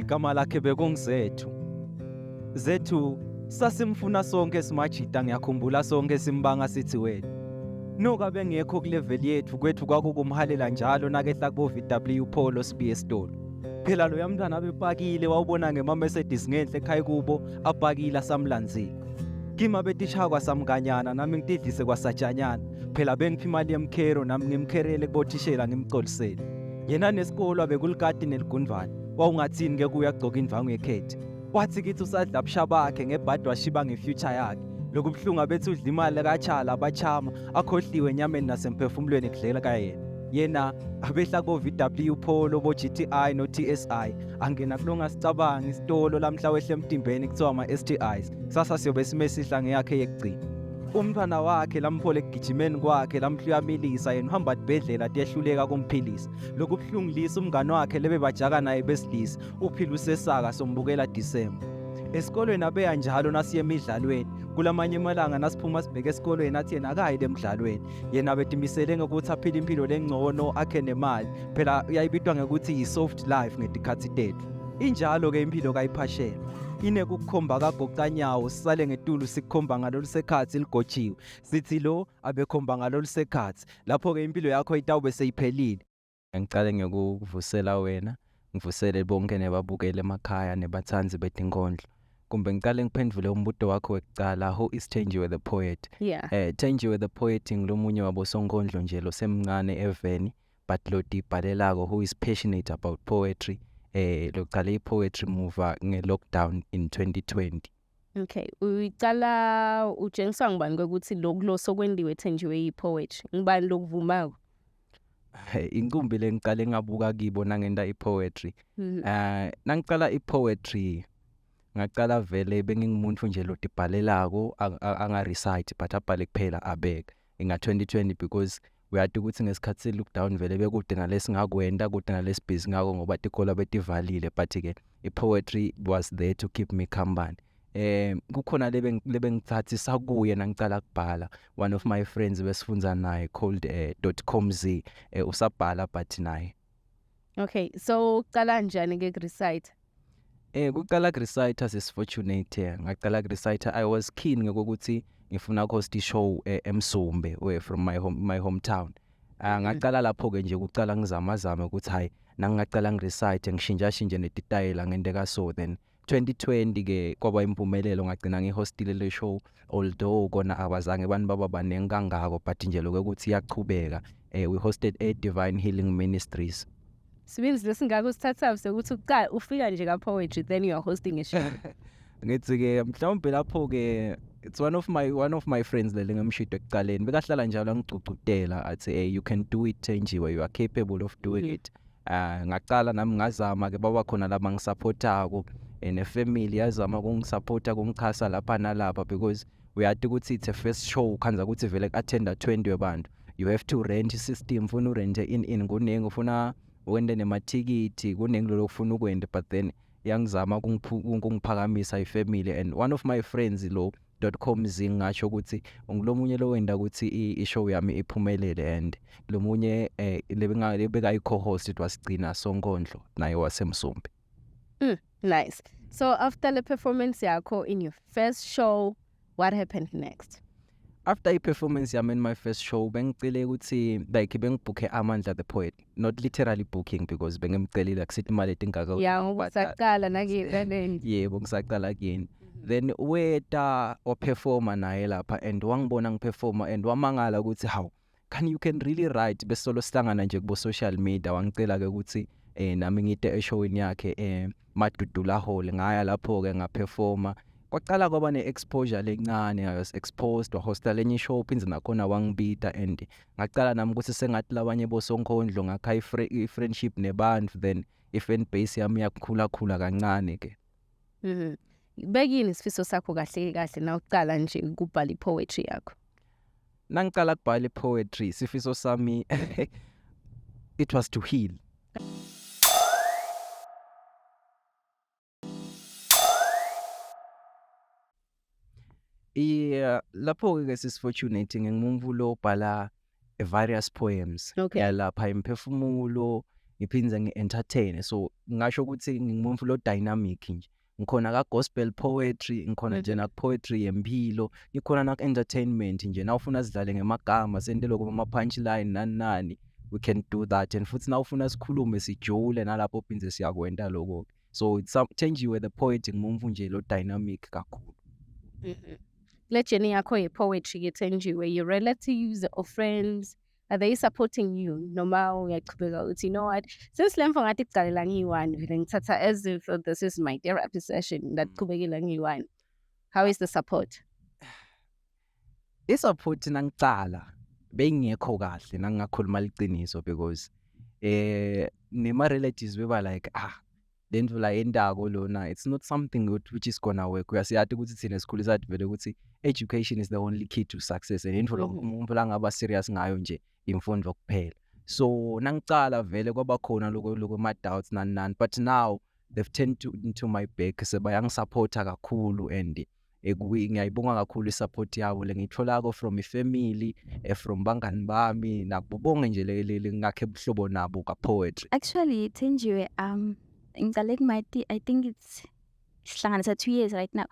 Ligama lakhe bekunguZethu. Zethu sasimfuna sonke simajita ngiyakhumbula sonke simbanga sithi wena. Nuka bengekho kulevel yethu kwethu kwakukumhalela njalo nakehla kubo VW Polo sibiye esitolo. Phela loya mntwana abepakile wawubona ngema Mercedes ngenhle ekhaya kubo apakile asamlandzile. Kimi abetishaya kwasamkanyana nami ngitidlise kwasatshanyana. Phela bengipha imali yemkhero nami ngimkherele kubothishela ngimcolisele. Yena nesikolo abekulikati neligundvane. Wawungathini ke kuye agcoka indvangu yekhethi. Wathi kithi usadla busha bakhe ngebhadi washiba ngefuture yakhe. Lokubuhlungu abethi udla imali katshala abachama akhohliwe enyameni nasemphefumulweni kudlela kayena. Yena abehla ko-VW Polo bo-GTI no-TSI angena kulongasicabangi isitolo lamhla wehle emtimbeni kuthiwa ama-STIs kusasa siyobe simesihla ngeyakhe yekugcina umntwana wakhe lamphole ekugijimeni kwakhe lamhla uyamilisa yena uhamba tibhedlela tiyehluleka kumphilisa lokubuhlungulisa umngane wakhe lebebajaka naye besilisa uphila usesaka sombukela December esikolweni abeya njalo nasiye emidlalweni kulamanye emalanga nasiphuma sibheke esikolweni athi yena akayi lemidlalweni yena betimisele ngokuthi aphile impilo lengcono akhe nemali phela uyayibitwa ngekuthi yi-soft life ngetikhathi tethu injalo-ke impilo kayiphashela inekukukhomba kagocanyawo sisale ngetulu sikukhomba ngalolu sekhathi ligotshiwe sithi lo abekhomba ngalolu sekhathi lapho-ke impilo yakho itawube seyiphelile Ngicale ngekuvusela wena, ngivusele bonke nebabukeli emakhaya nebatsandzi betinkondlo. Kumbe ngicale ngiphendvule umbuto wakho wekucala, who is Thenjiwe the poet? Yeah. Thenjiwe the poet ngilomunye wabosonkondlo nje losemncane eveni but lotibhalelako who is passionate about poetry. Locale i-poetry muva nge-lockdown in 2020. Okay, uyicala utshengiswa ngubani kwekuthi lokhu lo sokwendiwe Thenjiwe yi-poetry? Ngubani lokuvumako? Inkumbi lengicale ngabuka kibo nangenta i-poetry. Nangicala i-poetry ngacala vele bengingumuntu nje lotibhalelako anga-recite but abhale kuphela abeke nga-2020 because uyati ukuthi ngesikhathi se-lockdown vele bekude nalesingakwenta kude nalesibhizi ngako ngoba tikolo betivalile but-ke i-poetry was there to keep me company. Kukhona lebengithathisa kuye nangicala kubhala one of my friends besifundza naye called .com z usabhala but naye. Okay, so ucala njani ke kurecite? Kucala kurecite sis Fortunate ngacala kurecite I was keen ngokuthi ngifuna host show eMsumbe where from my home my hometown. Ngacala lapho ke nje kucala ngizama zama ukuthi hayi nangingacala ngirecite ngishintsha shintshe netitayela ngente ka so then 2020 ke kwaba impumelelo ngagcina ngihostile le show although kona abazange abantu baba baningi kangako but nje lokho ukuthi iyachubeka. We hosted a Divine Healing Ministries. Sibindi lesingaka usithatha sekuthi uqala ufika nje ka poetry then you are hosting a show. Ngithi ke mhlawumbe lapho ke it's one of my friends lele ngemshido ekucaleni bekahlala njalo angigcugcutela athi, "Hey, you can do it Thenjiwe, you are capable of doing it." Ngacala nami ngazama ke baba khona laba ngisupportako nefamily yazama kungisupporta kungichasa lapha nalapha because uyati ukuthi it's a first show khanza ukuthi vele ku-attenda 20 webantu, you have to rent i-system ufuna urente in kuningi ufuna wende nemathikithi kuningi lolo ufuna ukwente but then yangizama kungiphakamisa ifamily and one of my friends lo .com zingasho ukuthi ngilomunye lo wenda ukuthi i-show yami iphumelele and lomunye lebekayi co-host it was Gcina Sonkondlo naye wasemsumbi. Nice. So after the performance yakho in your first show, what happened next? After i-performance yami in my first show bengicele ukuthi like bengibhukhe Amandla the poet, not literally booking because bengimcelile akusithi imali etingaka. Yeah, ngoba usaqala nakini. Yebo, ngisaqala kini. Then weta waperforma naye lapha and wangibona ngiperforma and wamangala ukuthi how can you can really write, besolo sihlangana nje kubo social media. Wangicela ke ukuthi nami ngite eshowini yakhe Madudula Hall. Ngaya lapho ke ngaperforma, kwaqala kwaba ne-exposure lencane. I was exposed, wahosta lenye show phindze nakhona wangibita and ngacala nami ukuthi sengathi labanye bosonkondlo ngakha i-friendship nebantu, then i-fan base yami yakhula khula kancane ke. Bekini isifiso sakho kahle kahle na uqala nje ukubhala ipoetry yakho? Nangicala kubhala i-poetry sifiso sami it was to heal. Yeah, lapho ke sis Fortunate ngingumuntu lobhala various poems. Yalapha imphefumulo. Ngiphindze ngi-entertain. So ngingasho ukuthi ngingumuntu lo dynamic nje. Ngikhona ka gospel poetry, ngikhona nje na poetry yempilo, ngikhona na entertainment nje. Nawufuna sidlale ngemagama sente lokho ama punchline nani nani, we can do that. And futhi nawufuna sikhulume sijule nalapho phindze siyakwenta lokho. So it's some Thenjiwe the poet, ngumuntu nje lo dynamic kakhulu. Le journey yakho ye-poetry ke Thenjiwe, your relatives or friends, are they supporting you noma uyachubeka uthi, you know what, since le mfo ngathi kucalela ngiyi-one, vele ngithatha as if this is my therapy session, ndachubekela ngiyi-one? How is the support? I-support nangicala bengekho kahle, nangingakhuluma liciniso, because nema relatives beba like, "Ah, lento la yentako lona, it's not something good which is gonna work." Uyasiyati ukuthi thina sikhulisa vele ukuthi education is the only key to success, and into umuntu langaba serious ngayo nje imfundo kuphela. So nangicala vele kwaba khona lokho ma doubts nani nani, but now they've turned into my back, sebayangisupporta kakhulu, and ngiyayibonga kakhulu i-support yabo lengiyitholako from ifamily, from bangani bami, nakubo bonke nje le ngakhe buhlobo nabo ka poetry. Actually, Thenjiwe, ngicale kumati, I think it's sihlanganisa 2 years right now.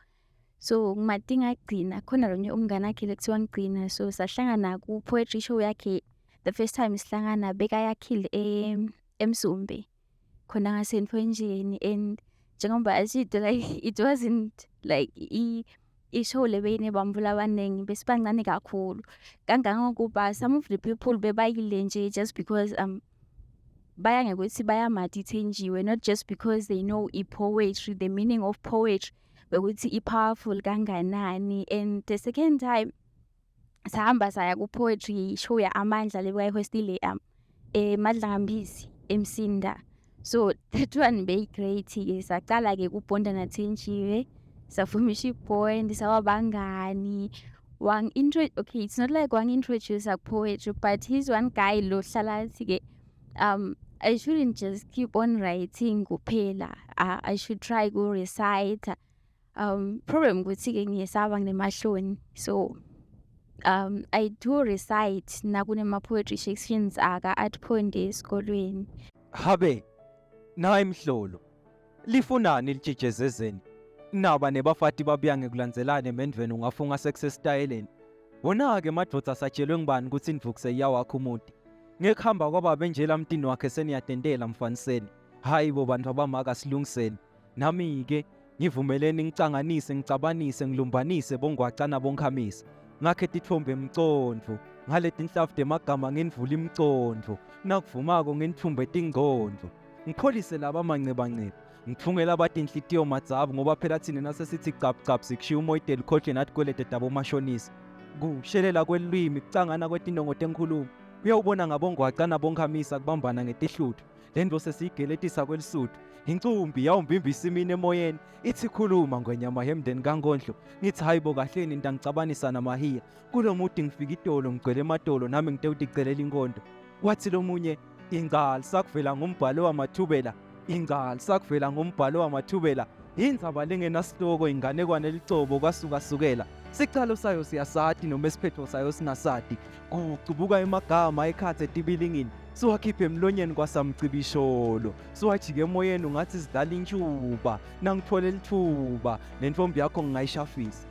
So ngimati ngagcina khona lonye umngane wakhe lekuthiwa ngigcina, so sahlangana ku poetry show yakhe. The first time sihlangana bekayakhile eMzumbe khona ngasenfonjeni, and njengoba ashito, like, it wasn't like i-show lebeyinebantfu labanengi, besibancane kakhulu kangangokuba some of the people bebayile nje just because baya ngekuthi bayamati Thenjiwe, not just because they know i-poetry, the meaning of poetry bekuthi i-powerful kanganani. And the second time sahamba saya ku-poetry show ya Amandla lebekayihostile eMadlangambisi eMsinda, so that one beyi-great-ke. Sacala-ke kubonda naThenjiwe, safomisha i-bond, saba bangani. Wang-intro, okay, it's not like wangi-introduce poetry, but he's one guy lo hlala athi-ke I shouldn't just keep on writing kuphela, I should try ku-recite. Problem ukuthi-ke ngiyesaba, nginemahloni, so I do recite nakunema-poetry sections aka-Art Point esikolweni. Habe, nayi mhlolo. Lifunani litshitshezezeni? Naba nebafati babuya ngekulandzelana emendvweni, ungafunga sekusesitayeleni. Wona-ke madvodza, asatshelwe ngibani ukuthi indvuku seyiyawakha umuti. Ngekuhamba kwababa nje lamtini wakhe seniyatentela mfaniseni. Hayi bo bantu abamaka, silungiseni. Nami-ke ngivumeleni ngicanganise, ngicabanise, ngilumbanise bongwacana bonkhamisa. Ngakhe titfombe emcondvo ngaleti tinhlavu temagama, nginivula imicondvo nakuvumako, nginithumbe tingcondvo, ngipholise laba mancebanceba, ngithungela abatinhlitiyo madzabu, ngoba phela thina nasesithi cap cap sikushiya umoyideli khohle nathi kwelete dabomashonisa. Kushelela kwelwimi, kucangana kwetinongo tenkhulumo, kuyawubona ngabongwaca nabonkhamisa kubambana ngetihluthu. Le nto sesiyigeletisa kwelisuthu, incumbi yawumbimbisa imini emoyeni, ithi khuluma ngwenyama yemndeni kaNkondlo. Ngithi hayi bo, kahleni ntangicabanisa namahiya kulo muti, ngifika itolo ngigcwele ematolo, nami ngitewuticelela inkondo. Wathi lo munye ingcali sakuvela ngumbhalo wamathubela, ingcali sakuvela ngumbhalo wamathubela, indzaba lengenasihloko, inganekwane licobo kwasukasukela, sicalo sayo siyasati noma esiphetho sayo singasati, kucubuka emagama ekhatsi etibilingini, siwakhiphe emlonyeni kwasamcibisholo, siwajike emoyeni ungathi sidlala intshuba. Nangithola lithuba nentombi yakho ngingayishafisa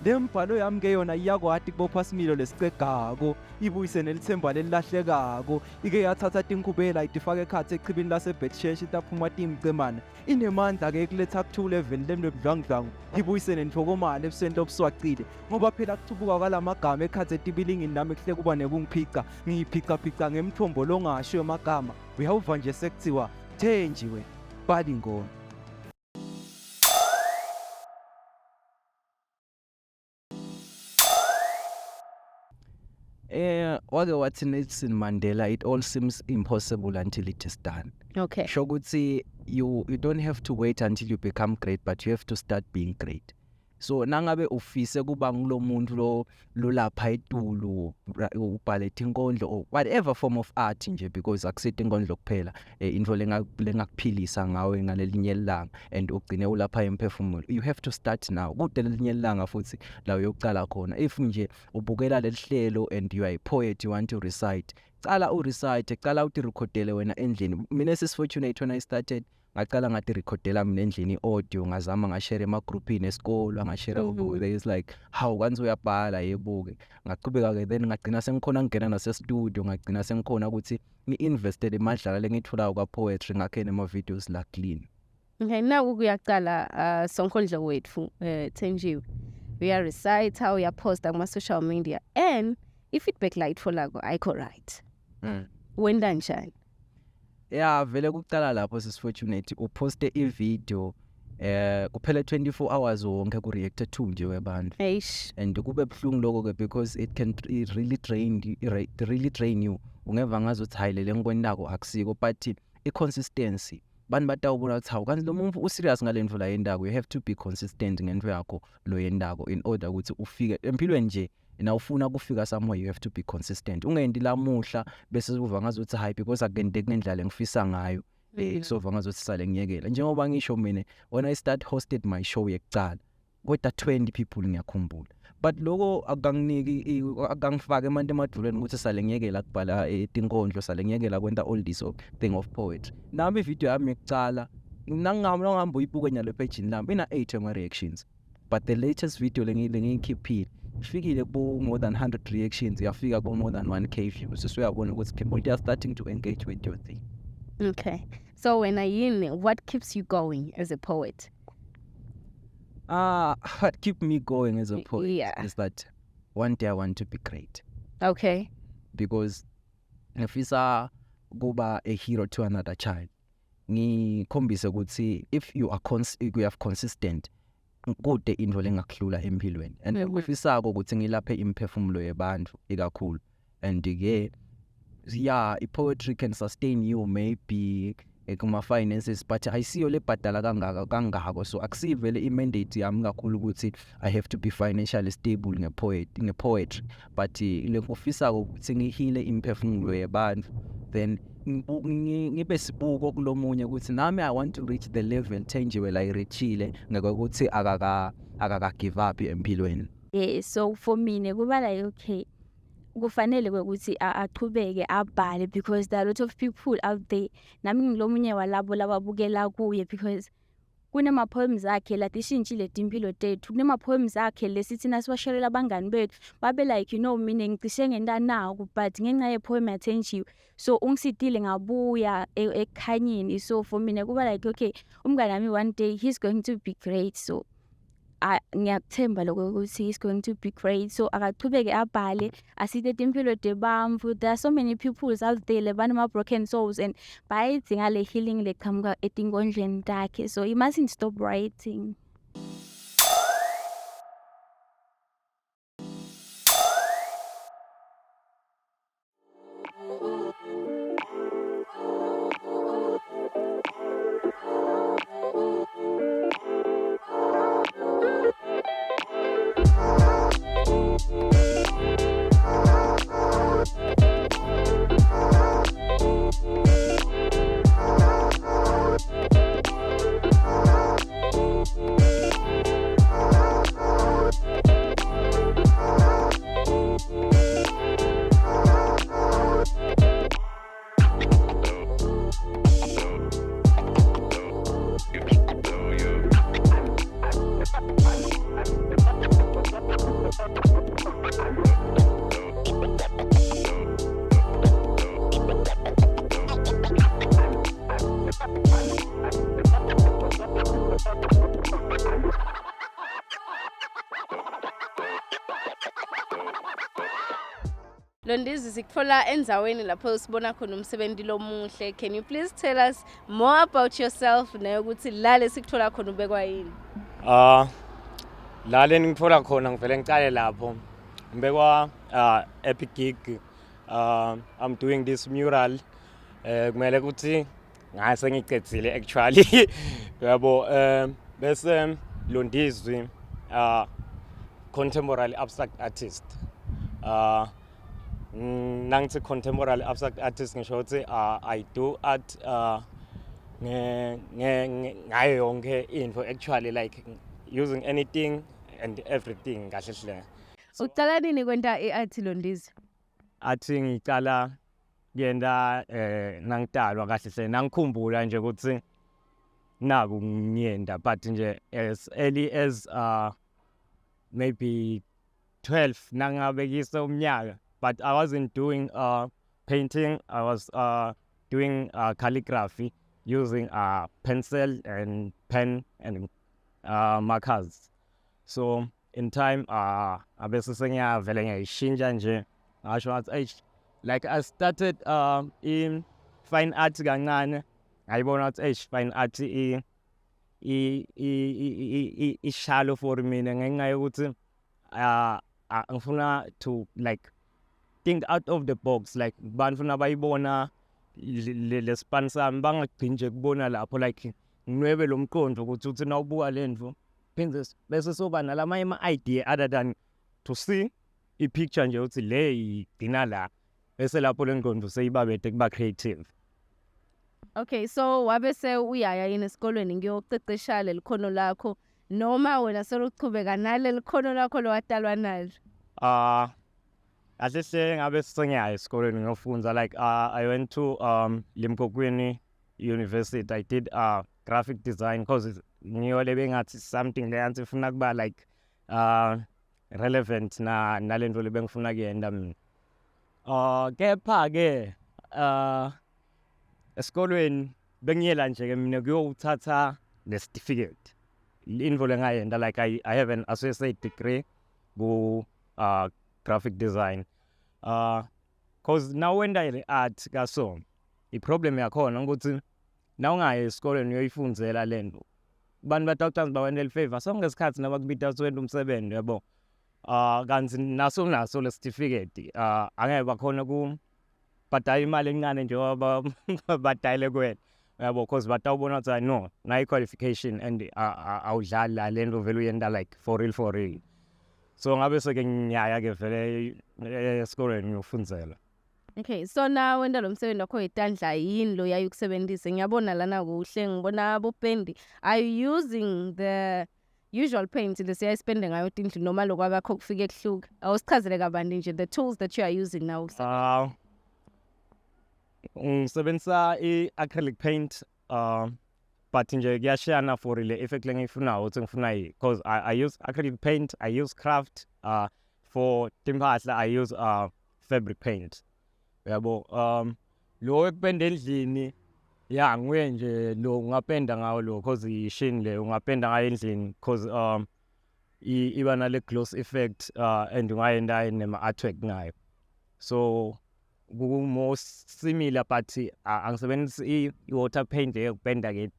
le mbhalo yami ke, yona iyakwati kubopha similo lesicegako, ibuyise nelithemba lelilahlekako. Ike yathatha tinkhubela itifaka ekhatsi echibini laseBethsheshi, taphuma timcemana. Inemandla-ke ekuletha kuthula eveni lemnebudlwangudlwangu, ibuyise nentfokomalo ebusweni lobuswacile, ngoba phela kucubuka kwalamagama ekhatsi etibilingini nami kuhle kuba nekungiphica, ngiyiphicaphica ngemthombo longasho emagama. Uyawuva nje sekuthiwa Thenjiwe bali ngona. Wake wathi Nelson Mandela, "It all seems impossible until it is done." Sho ukuthi you don't have to wait until you become great, but you have to start being great. So nangabe ufise kuba ngulomuntu lo lolapha etulu, ubhale tinkondlo or whatever form of art nje, because akusithi inkondlo kuphela, into lengakuphilisa ngawe ngalelinye ilanga and ugcine ulapha emphefumulo, you have to start now. Kude lelinye ilanga futhi la uyokucala khona. If nje ubukela lelihlelo and you are a poet, you want to recite, cala urecite, cala utirikhodele wena endlini. Mina sis Fortunate, when I started, ngacala ngatirikhodela mina endlini i-audio, ngazama ngashare emagrupini esikolo, ngashare. There is like, hawu, kanti uyabhala? Yebo-ke, ngachubeka-ke, then ngagcina sengikhona ngingena nase-studio, ngagcina sengikhona ukuthi ngi-investele imadlala lengiyitholako kwa-poetry, ngakhe nema-videos la clean. Okay, naku kuyaqala sonkondlo wethu Thenjiwe. Uya recite, uyaposta kuma social media and i-feedback la itholako ayikho right. Wenda njani? Ya, vele kucala lapho sis Fortunate, uposte i-video, kuphela 24 hours wonke ku react to nje webantu. Eish. And kube buhlungu lokho ke because it can it really drain you, it really drain you. Ungeva ngazuthi hayi, le lengikwentako akusiko, but i-consistency, bantu batawubona ukuthi hawu, kanti lo muntu userious ngale nto la yendako. You have to be consistent ngento yakho lo yendako in order ukuthi ufike empilweni nje. Na ufuna kufika somewhere, you have to be consistent. Ungendi lamuhla bese uva ngazuthi hayi, because akente ngendlela engifisa ngayo, sova ngazuthi sale ngiyekela. Njengoba ngisho mina, when I start hosted my show yekucala, kodwa 20 people, ngiyakhumbula, but loko akanginiki, akangifaki emanti emadvulweni ukuthi sale ngiyekela kubhala tinkondlo, sale ngiyekela kwenta all this thing of poetry. Nami ivideo yami yekucala, nangihamba uyibuke nyalo epagini lami, ina 8 ama reactions, but the latest video lengiyikhiphile ifikile ku more than 100 reactions, yafika ku more than 1K views. So uyabona ukuthi people, they are starting to engage with your thing. Okay. So wena yini, what keeps you going as a poet? Ah, what keep me going as a poet is that one day I want to be great. Because ngifisa kuba a hero to another child, ngikhombise ukuthi if you are if you have consistent, kude into lengakuhlula empilweni, and ngifisako ukuthi ngilaphe imiphefumulo yebantu ikakhulu. And ke yeah, i-poetry can sustain you maybe kuma finances, but ayisiyo lebhadala kangaka kangako, so akusivele i-mandate yami kakhulu ukuthi I have to be financially stable nge-poetry, but lengifisako ukuthi ngihile imiphefumulo yebantu, then ngibe sibuko kulomunye ukuthi nami I want to reach the level Thenjiwe la ireachile ngokuthi akaka give up empilweni. Yeah, so for mina kuba like, okay, kufanele ukuthi achubeke abhale because there are a lot of people out there. Nami ngilomunye walabo lababukela kuye because kunema-poems akhe latishintshile timpilo tethu, kunema-poems akhe lesithi nasiwasherela abangani bethu babe like, mina ngicishe ngenta naku, but ngenxa ye-poem yaThenjiwe, so ungisitile ngabuya ekukhanyeni. So for mina kuba like, okay, umngani wami, one day he's going to be great. So ngiyakuthemba lokho ukuthi he's going to be great, so akachubeke abhale, asite timpilo tebantfu. There are so many people out there lebanema-broken souls and bayayidzinga le healing leqhamuka etinkondlweni takhe, so he mustn't stop writing. Londizi, sikutfola endzaweni lapho sibona khona umsebenzi lomuhle. Can you please tell us more about yourself nayokuthi la lesikutfola khona ubekwa yini? Ah, la le ngithola khona, ngivele ngicale lapho. Ngibekwa Epic Gig. I'm doing this mural. Kumele ukuthi ngase ngicedzile actually. Yabo, bese Londizwi Contemporary abstract artist. Nangithi contemporary abstract artist, ngisho ukuthi I do art ngayo yonke into actually, like using anything and everything kahle hle. Ucala nini kwenta i-art, Londiza? Athi ngicala kuyenta nangitalwa kahle hle, nangikhumbula nje ukuthi naku ngiyenda, but nje as early as maybe 12 nangabekisa umnyaka, but I wasn't doing painting. I was doing calligraphy using pencil and pen and markers. So in time abese sengiyavele ngiyayishintsha nje, ngasho ngathi eish, like I started in fine art kancane, ngayibona ukuthi eish, fine art i i i i shallow for mina ngenxa yokuthi ngifuna to like think out of the box, like bantu nabayibona lespan sami bangagcini nje kubona lapho, like nginwebe lo mqondo ukuthi uthi nawubuka lento phindze bese soba nalamanye ama-idea other than to see i-picture nje ukuthi le igcina la, bese lapho le ngqondo seyibabede kuba creative. Okay, so wabe se uyaya yini esikolweni ngiyocecesha lelikhono lakho, noma wena soluchubeka naleli khono lakho lowatalwa nalo? Kahle hle ngabe sengiyaya esikolweni ngiyofunda. Like I went to Limkokwini University. I did graphic design because ngiyo le bengathi something le anti ifuna kuba like relevant na nalento le bengifuna kuyenda mina. Kepha ke esikolweni bengiyela nje ke mina kuyowuthatha le certificate, into lengayenda. Like I have an associate degree ku graphic design, 'cause nawenta le art kaso i-problem yakhona ukuthi nawungayi esikolweni uyoyifundzela lento, bantu batawucansi bakwentela favor sonke isikhathi nabakubita ukuthi wenta umsebenzi, yabo. Kanti naso le certificate angeke bakhona ku bhadala imali encane njengoba badayile kuwena, yabo, 'cause batawubona ukuthi no, nayi qualification and awudlali la, lento vele uyenta like for real, for real. So ngabe seke ngiyaya ke vele esikolweni ngiyofundzela. Okay, so now wenta lo msebenzi wakho wetandla, yini lo yaye ukusebenzise? Ngiyabona lana kuhle, ngibona abopendi. Are you using the usual paint lesiyayisipende ngayo tindlu, noma lokwakakho kufike kuhluke? Awusichazele kabanti nje the tools that you are using now. Ngisebenzisa i-acrylic paint, but nje kuyashiyana for le effect lengiyifunayo ukuthi ngifuna yi, because I use acrylic paint, I use craft for timpahla, I use fabric paint, yabo. Lo ekupenda endlini ya nguye nje lo ungapenda ngawo lo, 'cause i-sheen le ungapenda ngayo endlini, 'cause iba nale gloss effect and ungayenda nema artwork ngayo, so ku more similar, but angisebenzisi i-water paint le yokupenda ke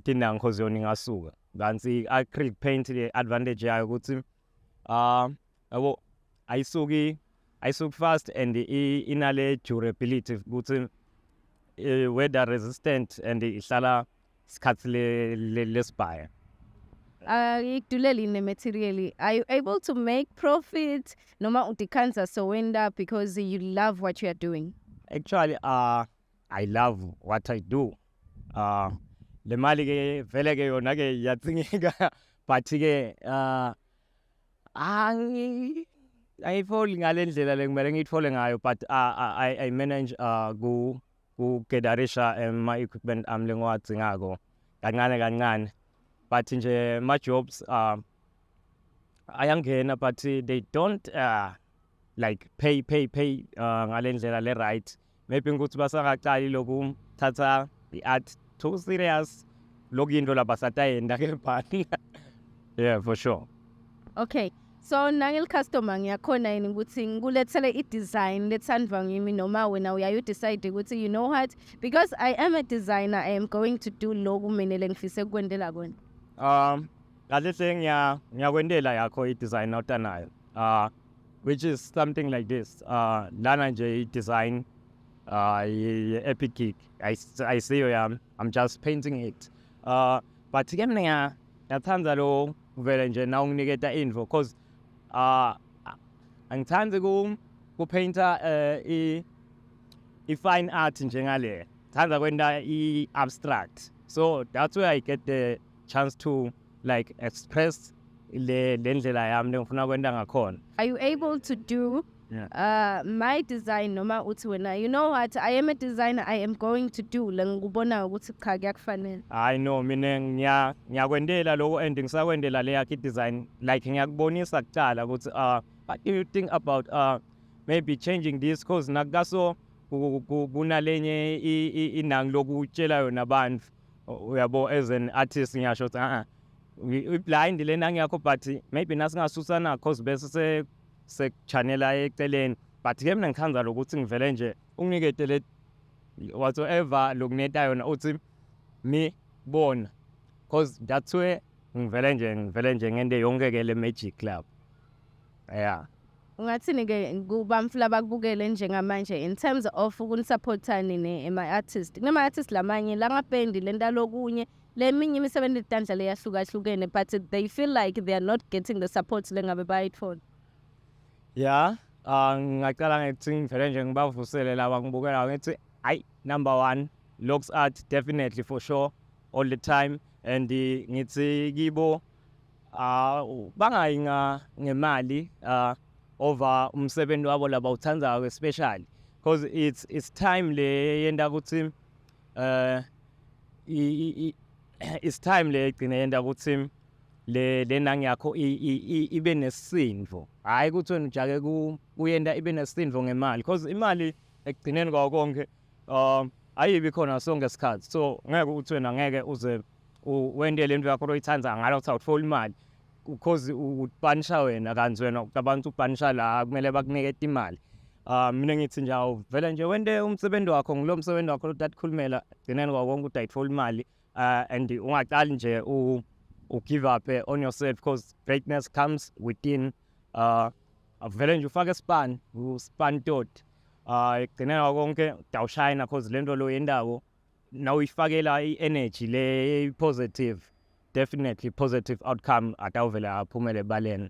tinango, 'cause yona ingasuka, kanti i-acrylic paint le advantage yayo ukuthi yabo ayisuki fast and inale durability ukuthi weather resistant and ihlala isikhathi lesibhaya. Ikuduleli ne-material. Are you able to make profit, noma utikhandza sowenta because you love what you are doing? Actually, I love what I do. Le mali ke vele ke yona ke iyadzingeka, but ke angiyifoli ngale ndlela lekumele ngiyithole ngayo, but I manage ku kugedarisha ama equipment ami lengiwadzingako kancane kancane, but nje ma jobs ayangena, but they don't like pay ngale ndlela le right. Maybe ukuthi basakaqali lokuthatha i-art too serious, lokuyinto labasatayenda ke bani, yeah, for sure. Okay. So nangil customer ngiyakhona yini ukuthi ngikulethele i-design lethandwa ngimi, noma wena uyaye decide ukuthi, "You know what, because I am a designer, I am going to do lokhu mina lengifise kukwendela kona"? Kahle hle ngiyakwendela yakho i-design awutanayo, which is something like this. Lana nje i-design ye-Epic Gig ayisiyo yami, I'm just painting it, but ke mina ngiyathanda lo Vele nje na unginiketa info cause angithandi ku kupainter i i fine art njengale. Thanda kwenta i abstract. So that's where I get the chance to like express le lendlela yami lengifuna kwenta ngakhona. Are you able to do my design noma uthi wena, you know what, I am a designer, I am going to do le ngikubona ukuthi cha, kuyakufanele? Hayi no, mina ngiyakwendela lokho and ngisakwendela le yakhe design, like ngiyakubonisa kuqala ukuthi what do you think about maybe changing this, cause nakukaso kunalenye inangi lokutshela yona abantu, uyabo, as an artist ngiyasho ukuthi i-blind lena ngiyakho, but maybe nasingasusana cause bese se sekuchanela eceleni. But ke mina ngikhanza lokuthi ngivele nje unginikete le whatsoever lokuneta yona, uthi mi bona, cause that's where ngivele nje ngente yonke ke le magic lapho, yeah. Ungathini-ke kubamfu labakubukele njengamanje in terms of ukunisupportani ne-ema-artist? Kunema-artist lamanye langapendi lenta lokunye leminye imisebenzi yetandla leyahlukahlukene, but they feel like they are not getting the support lengabe bayayitfola. Yeah, ngingacala ngithi ngivele nje ngibavusele laba ngibukela, ngithi hayi, number 1 Locks Art, definitely, for sure, all the time. And ngithi kibo bangayi ngemali over umsebenzi wabo labawuthandayo, especially because it's time le yenda ukuthi it's time le igcine yenda ukuthi le lenangi yakho ibe nesindvo, hayi ukuthi wena ujake kuyenda ibe nesindvo ngemali, because imali ekugcineni kwawo konke ayibi khona sonke isikhathi. So ngeke ukuthi wena ngeke uze wende lento yakho oyithandayo ngalo ukuthi awuthola imali because upanisha wena, kanti wena ucabanga ukuthi upanisha la kumele bakunikete imali. Mina ngithi nje awuvele nje wente umsebenzi wakho, ngilo msebenzi wakho lotatikhulumela ekugcineni kwawo konke ukuthi ayithola imali, and ungaqali nje u give up on yourself because greatness comes within. Avele nje ufake ispan uspan tot, ekugcineni kwawo konke utawushayina cause lento lo yendawo nawuyifakela i-energy le positive, definitely positive outcome atawuvele aphumele ebaleni.